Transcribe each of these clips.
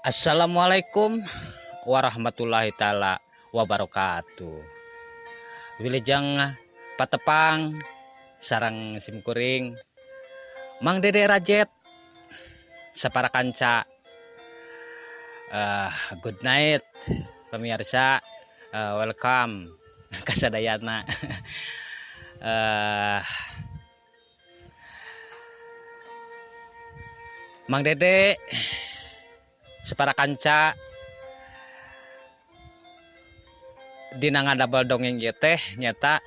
Assalamualaikum warahmatullahi taala wabarakatuh. Wilujeng patepang sareng simkuring Mang Dede Rajet sapara kanca. Good night pemirsa, welcome kasadayana. Mang Dede sapara kanca dina ngadamel dongeng ieu teh nyata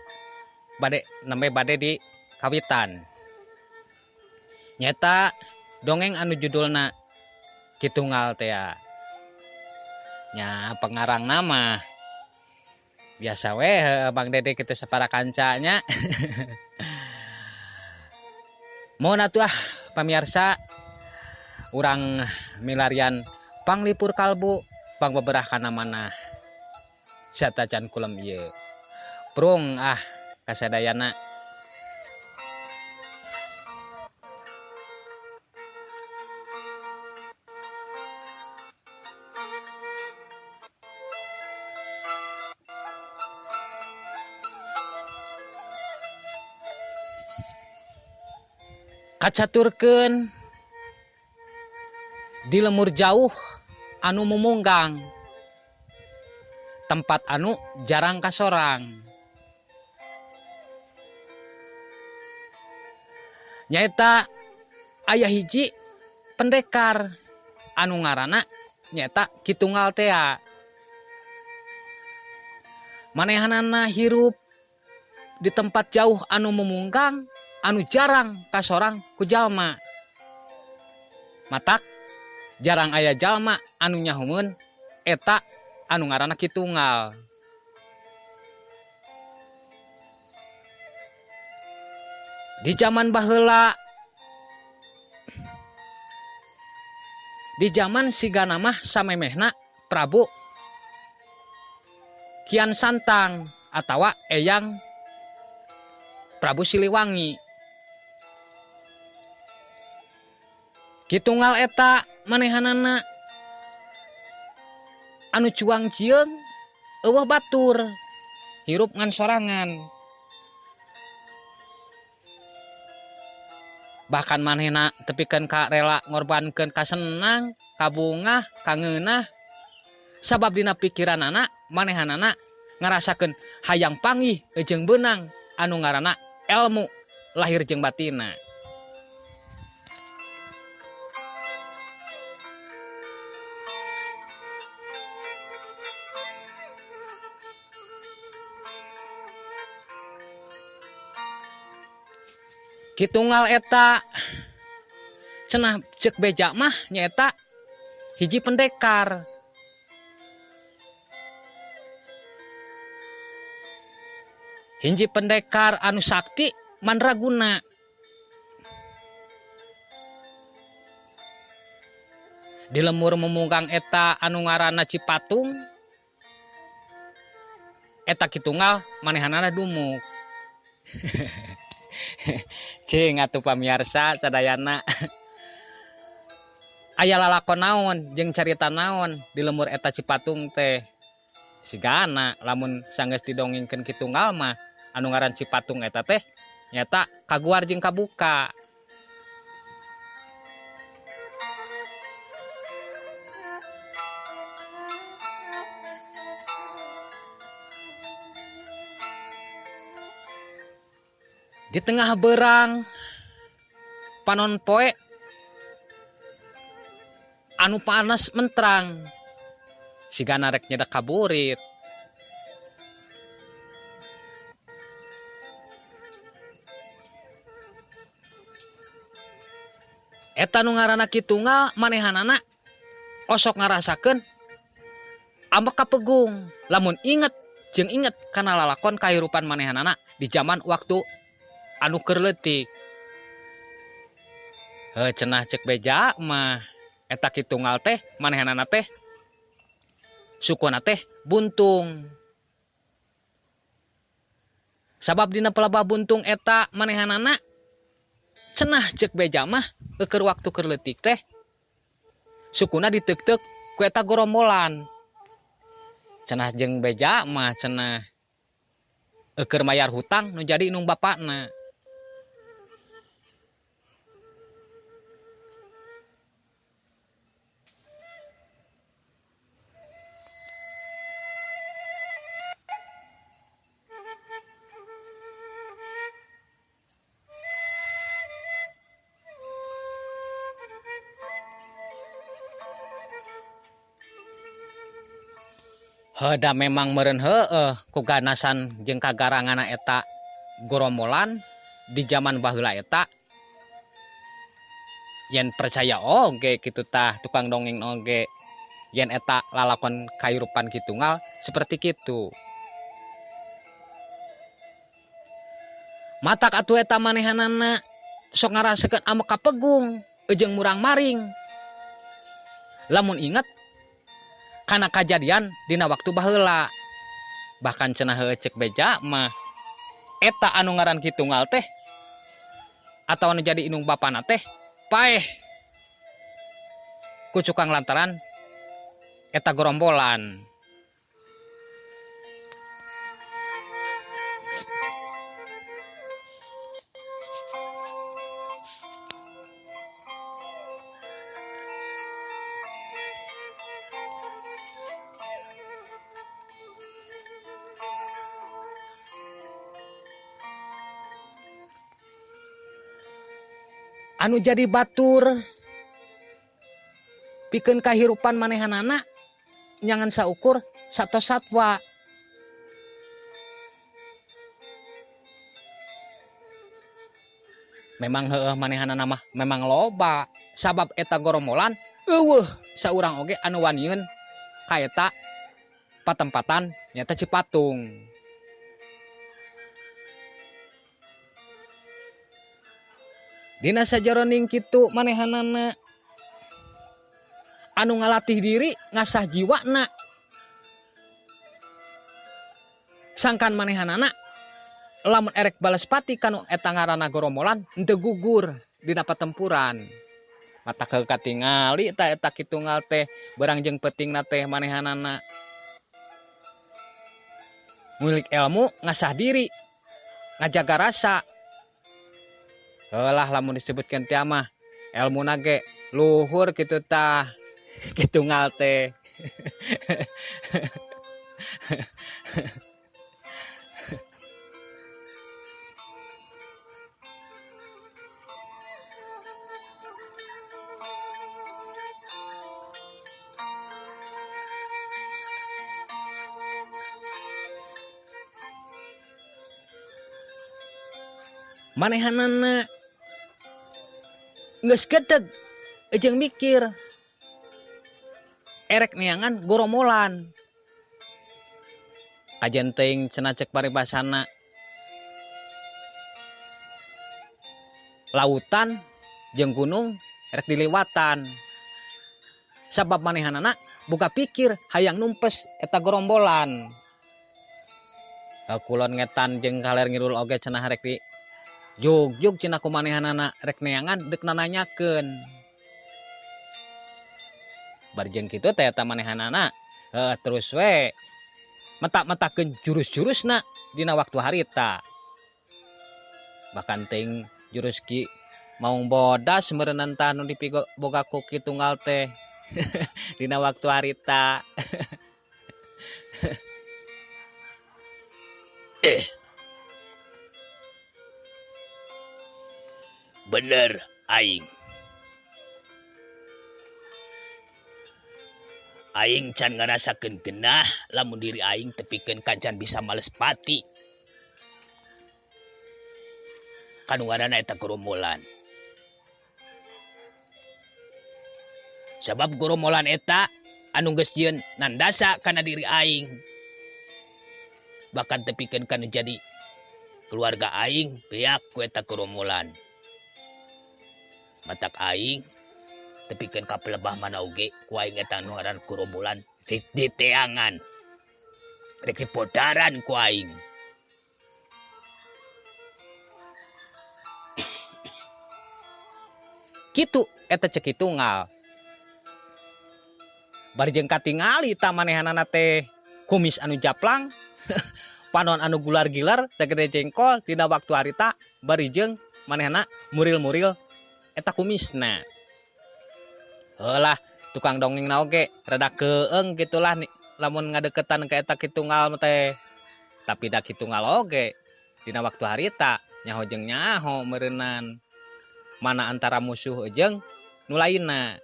bade nembe bade di kawitan. Nyata dongeng anu judulna Ki Tunggal teh ya. Nya pengarang nama biasa weh Bang Dede kitu sapara kancanya. Mohon atuh ah pamirsa urang milarian panglipur kalbu pangbeberah kana manah satacan kulem ieu. Prung ah kasadayana. Kacaturkeun di lemur jauh anu mumunggang, tempat anu jarang kasorang. Nyaeta aya hiji pendekar anu ngaranna nyaeta Ki Tunggal tea. Manehanana hirup di tempat jauh anu mumunggang, anu jarang kasorang ku jalma. Matak jarang aya jalma anu nyahumeun eta anu ngaranna Ki Tunggal. Di zaman baheula, di zaman sigana mah samemehna Prabu Kian Santang atawa Eyang Prabu Siliwangi. Ki Tunggal eta manehanana anu cuang cieung eueuh batur hirup ngan sorangan. Bahkan manehna tepikeun ka rela ngorbankeun kasenang, kabungah, kangeunah. Sabab dina pikiranana manehanana ngarasakeun hayang panggih jeung beunang anu ngaranna elmu lahir jeung batina. Ki Tunggal eta cenah ceuk beja mah nyaeta hiji pendekar. Hiji pendekar anu sakti mandraguna. Di lemur mumunggang eta anu ngaranna Cipatung, eta Ki Tunggal manehanana dumuk. Cing atuh pamiarsa sadayana. Aya lalakon naon jeung carita naon di lemur eta Cipatung teh. Sigana lamun sanggeus didongengkeun Ki Tunggal mah anu ngaran Cipatung eta teh nyata kaguar jeung kabuka. Di tengah berang panon poe anu panas mentrang sigana rek nyedak kaburit. Eta nu ngaranna Ki Tunggal manehanana osok ngarasakeun ambek kapegung lamun inget jeung inget kana lalakon kahirupan manehanana di zaman waktu anu keur leutik. Heuh cenah ceuk beja mah eta Ki Tunggal teh manehanana teh sukuna teh buntung. Sabab dina pelabah buntung eta manehanana cenah ceuk beja mah eukeun waktu keur leutik teh sukuna diteuk-teuk Ku eta gorombolan. Cenah jeung beja mah cenah keur mayar hutang nu jadi indung bapakna. Heuda memang meureun heueuh ku ganasan jeung kagaranganna eta gorombolan di jaman baheula eta yen percaya oge kitu tah tukang dongeng oge yen eta lalakon kahirupan Ki Tunggal seperti kitu. Matak atuh eta manehanana sok ngarasakeun amuk kapegung jeung murang-maring lamun inget kana kajadian dina waktu baheula. Bahkan cenah heueuh ceuk beja mah eta anu ngaran Ki Tunggal teh atawa nu jadi indung bapana teh paeh ku cukang lantaran eta gorombolan. Anu jadi batur pikeun kahirupan manehanana nyangan saukur sato satwa. Memang heueuh manehanana mah memang loba sabab eta gorombolan eueuh saurang oge anu wanieun ka eta patempatan nyaeta Cipatung. Dina sajaroning kitu manehanana anu ngalatih diri ngasah jiwana sangkan manehanana lamun erek balas pati kanu eta ngaranna gorombolan henteu gugur dina patempuran. Mata keur katingali ta eta Ki Tunggal teh beurang jeung peutingna teh manehanana ngulik ilmu ngasah diri ngajaga rasa. Heulah lamun disebutkeun teh mah elmuna ge luhur kitu tah Ki Tunggal teh. Manehanana geus gedeg jeung mikir erek neangan goromolan. Kajen teuing cenah ceuk paribasana lautan jeung gunung erek diliwatan. Sabab manehanana boga pikir hayang numpes eta gorombolan. Kulon ngetan jeung kaler ngidul oge cenah rek di jugjug cenah ku manehanana rek neangan deuk nananyakeun. Bari jeung kitu teh eta manehanana heuh terus we metak-metakeun jurus-jurusna dina waktu harita. Bahkan teuing jurus Ki Maung Bodas meureunnan tah nu dipiboga ku Ki Tunggal teh dina waktu harita. Bener aing. Aing can ngarasakeun genah lamun diri aing tepikeun kancan bisa males pati. Kanu ngaranna eta gorombolan. Sabab gorombolan eta anu geus jieun nandasa kana diri aing. Bahkan tepikeun kanu jadi keluarga aing beak ku eta gorombolan. Matak aing tepikeun ka pelebah mana oge ku aing eta nu ngaran gorombolan diteangan. Rek dipodaran ku aing. Kitu eta ceuk Ki Tunggal. Bari jeung katingali tah manehanana teh kumis anu japlang, panon anu gular-gilar sagede jengkol tina waktu harita bari jeung manehna muril-muril eta kumisna. Heulah tukang dongeng na oge rada keeng gitulah nih lamun ngadeketan ka eta Ki Tunggal teh. Tapi da Ki Tunggal oge dina waktu harita nyaho jeung nyaho meureunan mana antara musuh jeung nu lainna.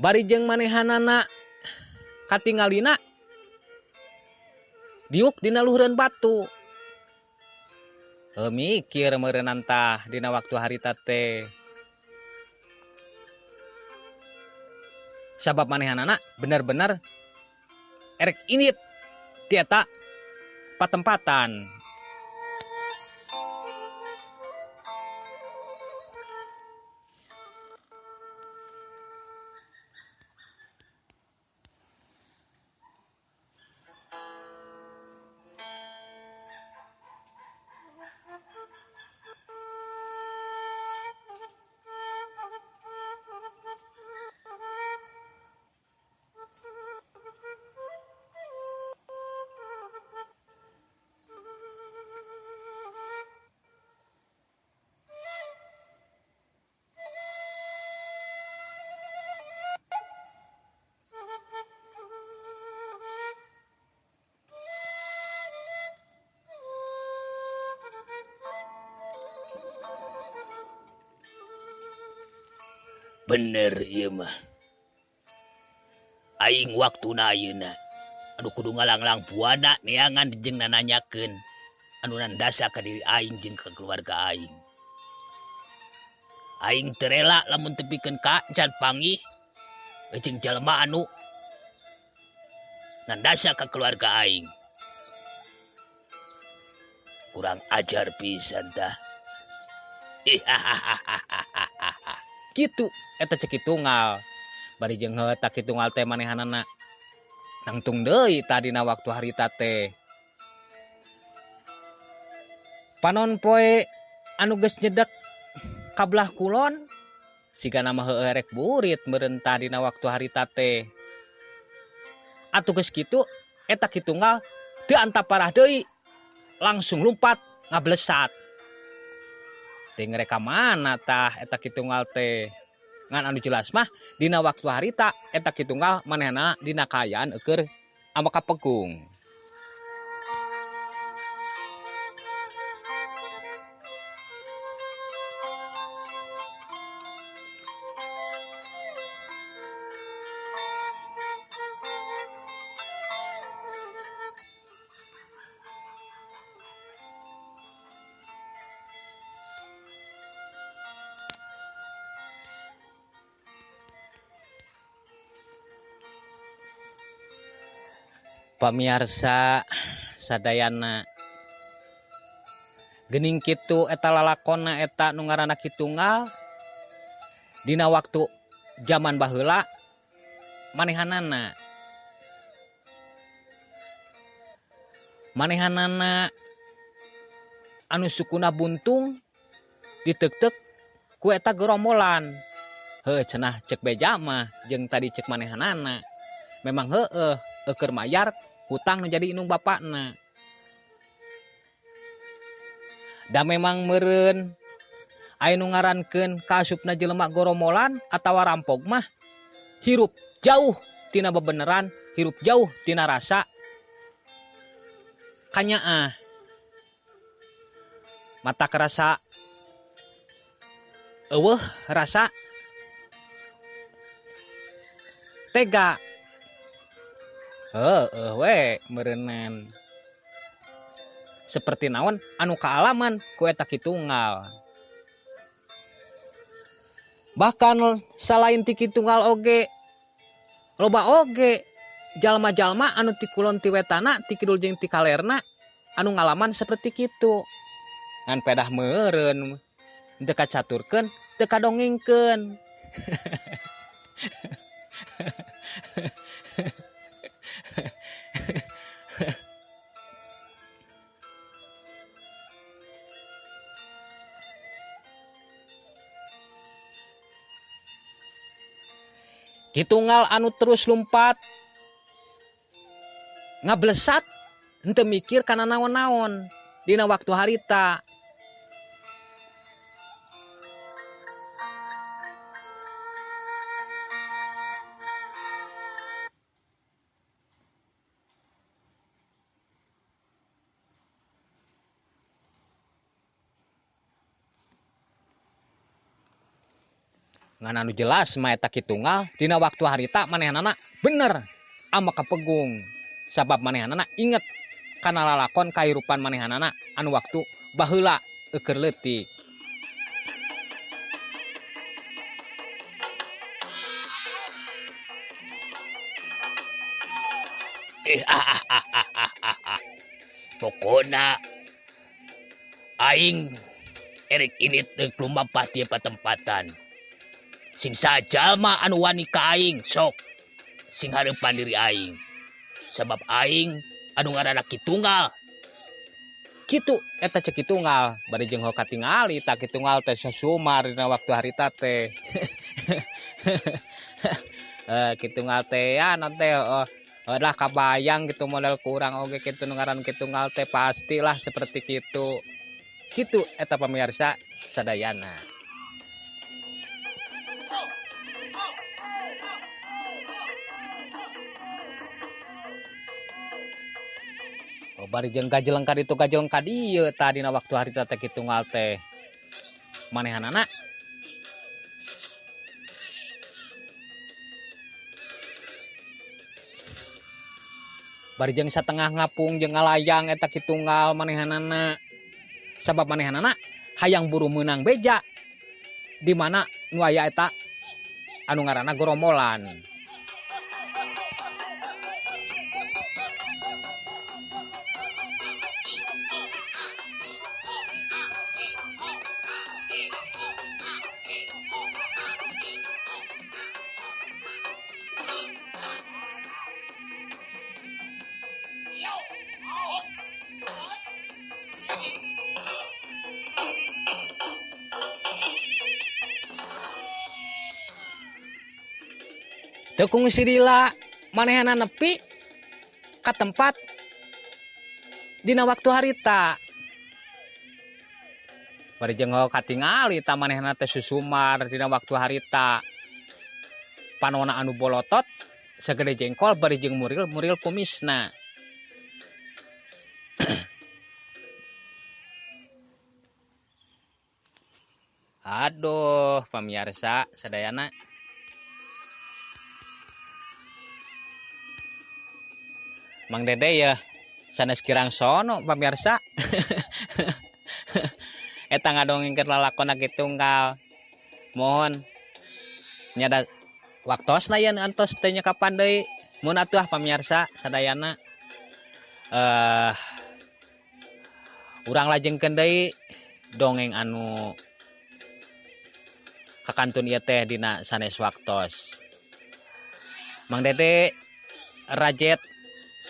Bari jeung manehanana katingalina diuk dina luhureun batu. Heuh mikir meureunnan tah dina waktu harita teh. Sabab manehanana bener-bener erek indit ti eta patempatan. Bener ieu mah. Aing waktuna ayeuna anu kudu ngalanglang buana neangan jeung nananyakeun anu nandasa ka diri aing jeung ka keluarga aing. Aing teu rela lamun tepikeun ka can panggih jeung jelema anu nandasa ka keluarga aing. Kurang ajar pisan tah. Kitu eta cek Ki Tunggal. Bari jeung heuh eta Ki Tunggal teh manehanana nangtung deui tadina waktu harita teh. Panon poe anu geus nyedek ka belah kulon sigana mah heueuh erek burit meureun tah dina waktu harita teh. Atuh geus kitu eta Ki Tunggal teu antap parah deui, langsung lumpat ngablesat. Teh ngereka mana tah eta Ki Tunggal teh. Ngan anu jelas mah dina waktu harita eta Ki Tunggal manehna dina kaayaan eueur ambek kapegung. Pamiarsa sadayana geuning kitu eta lalakonna eta nu ngaranna Ki Tunggal dina waktu zaman baheula manehanana manehanana anu sukuna buntung ditek-tek ku eta gerombolan. Heuh cenah cek beja mah jeung tadi cek manehanana memang heueuh eueur mayar hutang nu jadi indung bapakna. Da memang meureun aya nu ngarankeun kaasupna jelema goromolan atawa rampok mah hirup jauh tina bebeneran, hirup jauh tina rasa kanyaah. Mata kerasa eueuh rasa tega. Heueuh we meureunnan. Seperti naon anu kaalaman ku eta Ki Tunggal. Bahkan salain ti Ki Tunggal oge loba oge jalma-jalma anu ti kulon ti wetana ti kidul jeung ti kalerna anu ngalaman seperti kitu. Ngan pedah meureun teu kacaturkeun teu kadongengkeun. Ki Tunggal anu terus lumpat ngablesat henteu mikir kana naon-naon dina waktu harita. Ngan anu jelas mah eta Ki Tunggal dina waktu harita manehanana bener ama kapegung sabab manehanana inget kana lalakon kahirupan manehanana anu waktu baheula eukeun leutik. Pokona aing erek ini teu lumampah ti patempatan. Sing sajalma anu wani ka aing sok sing hareupan diri aing. Sabab aing anu ngaranna Ki Tunggal. Kitu eta cek Ki Tunggal bari jeung ho katingali ta Ki Tunggal teh sasumar dina waktu harita teh. Ki Tunggal teh ya non teh lah kabayang gitu model kurang oge kitu nu ngaran Ki Tunggal teh pastilah seperti kitu. Kitu eta pamirsa sadayana. Oh, bari jeung gajeleng ka ditu gajeleng ka dieu tah dina waktu harita teh Ki Tunggal teh. Manehanana bari jeung satengah ngapung jeung ngalayang eta Ki Tunggal manehanana. Sabab manehanana hayang buru meunang beja di mana nu aya eta anu ngaranna gorombolan. Teu kungsi lila manehna nepi ka tempat dina waktu harita. Bari jeung katingali ta manehna teh susumar dina waktu harita. Panona anu bolotot sagede jengkol bari jeung muril-muril kumisna. Aduh, pamirsa sadayana. Mang Dede ya sanes kirang sono pamirsa. Eta ngadongengkeun lalakon Ki Tunggal. Mohon nyada waktosna yen antos teh nya kapan deui. Mun atuh pamirsa sadayana. Urang lajengkeun deui dongeng anu kakantun ieu teh dina sanes waktos. Mang Dede Rajet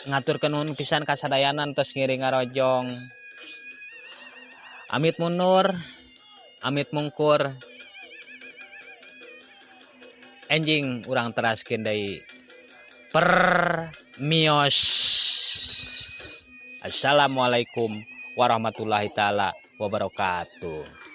ngaturkeun nuhun pisan ka sadayana tos ngiring ngarojong. Amit mundur, amit mungkur. Enjing urang teraskeun deui. Permios. Assalamualaikum warahmatullahi taala wabarakatuh.